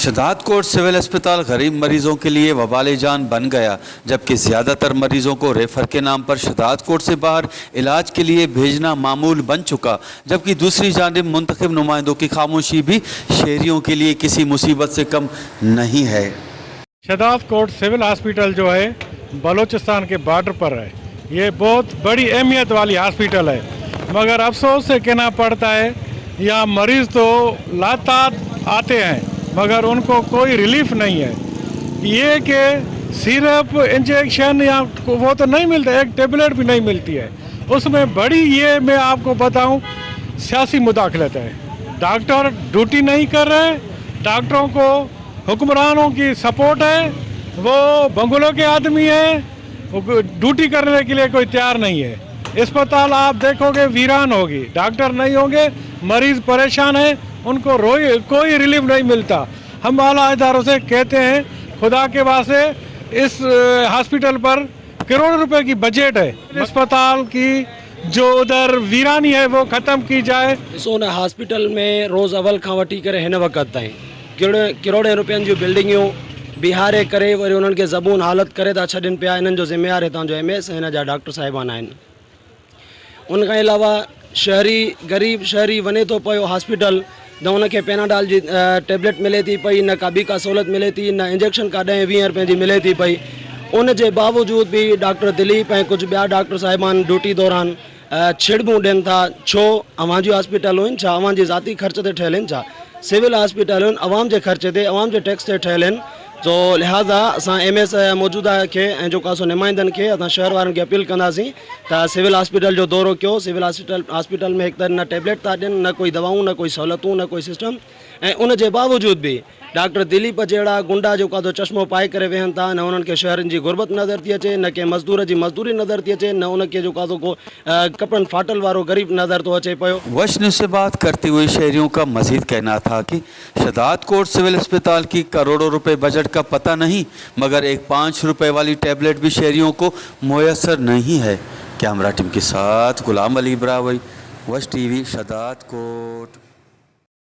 Shahdadkot civil अस्पताल गरीब मरीजों के लिए वबाल जान बन गया, जबकि ज़्यादातर मरीजों को रेफर के नाम पर शहदादकोट से बाहर इलाज के लिए भेजना मामूल बन चुका, जबकि दूसरी जानिब मुंतखब नुमाइंदों की खामोशी भी शहरियों के लिए किसी मुसीबत से कम नहीं है। शहदादकोट सिविल हॉस्पिटल जो है, बलूचिस्तान के बॉर्डर पर है। ये बहुत बड़ी अहमियत वाली हॉस्पिटल है, मगर अफसोस से कहना पड़ता है, यहाँ मरीज़ तो लातादाद आते हैं, मगर उनको कोई रिलीफ नहीं है। ये कि सिर्फ इंजेक्शन या वो तो नहीं मिलता, एक टेबलेट भी नहीं मिलती है। उसमें बड़ी ये मैं आपको बताऊं, सियासी मुदाखलत है। डॉक्टर ड्यूटी नहीं कर रहे। डॉक्टरों को हुक्मरानों की सपोर्ट है। वो बंगलों के आदमी हैं, वो ड्यूटी करने के लिए कोई तैयार नहीं है। अस्पताल आप देखोगे, वीरान होगी, डॉक्टर नहीं होंगे, मरीज़ परेशान हैं, उनको रोई कोई रिलीफ नहीं मिलता। हम आला इदारों से कहते हैं, खुदा के वास्ते, इस हॉस्पिटल पर करोड़ों रुपए की बजट है। अस्पताल की जो उधर वीरानी है, वो ख़त्म की जाए। ॾिसो न, हॉस्पिटल में रोज़ अवल खां वठी करे हिन वक़्त ताईं किरोड़े किरोड़े रुपयनि जूं बिल्डिंगियूं बीहारे करे वरी उन्हनि खे ज़बून हालत करे था छॾनि पिया। इन्हनि जो ज़िम्मेवार हितां जो एम एस, हिन जा डॉक्टर साहिबान आहिनि। उन खां अलावा शहरी, ग़रीब शहरी वञे थो पियो हॉस्पिटल त हुनखे पेनाडॉल जी टेबलेट मिले थी पई, न का ॿी का सहूलियत मिले थी, न इंजेक्शन का 10-20 रुपये जी मिले थी पई। उन जे बावजूद बि डॉक्टर दिलीप ऐं कुझु ॿिया डॉक्टर साहिबान ड्यूटी दौरान छिड़बूं ॾियनि था। छो अव्हां जी हॉस्पिटल आहिनि छा? अव्हां जी ज़ाती ख़र्च ते ठहियल आहिनि छा? सिविल हॉस्पिटल आहिनि, अवाम जे ख़र्चे ते, अवाम जे टैक्स ते ठहियल आहिनि। तो लिहाज़ा असां एम एस मौजूदा खे ऐं जेको आहे सो नुमाइंदनि खे, असां शहर वारनि खे अपील कंदासीं त सिविल हॉस्पिटल जो दौरो कयो। सिविल हॉस्पिटल हॉस्पिटल में हिकु त न टेबलेट था ॾियनि, न कोई दवाऊं, न कोई सहूलियतूं, न कोई सिस्टम ऐं उन जे बावजूद बि डॉक्टर दिलीप जहिड़ा गुंडा जेको आहे तो चश्मो पाए करे वेहनि था। न उन्हनि खे शहरनि जी गुरबत नज़र थी अचे, न कंहिं मज़दूर जी मज़दूरी नज़र थी अचे, न उनखे जेको आहे को कपिड़नि फाटल वारो ग़रीब नज़र थो अचे पियो। वश न्यूज़ से बात करते हुए शहरियों का मजीद कहना था कि शहदादकोट सिविल अस्पताल की करोड़ों रुपए बजट का पता नहीं, मगर एक 5 रुपए वाली टैबलेट भी शहरियों को मुयस्सर नहीं है। कैमरा टीम के साथ गुलाम अली ब्रावई, वश टीवी, शहदादकोट।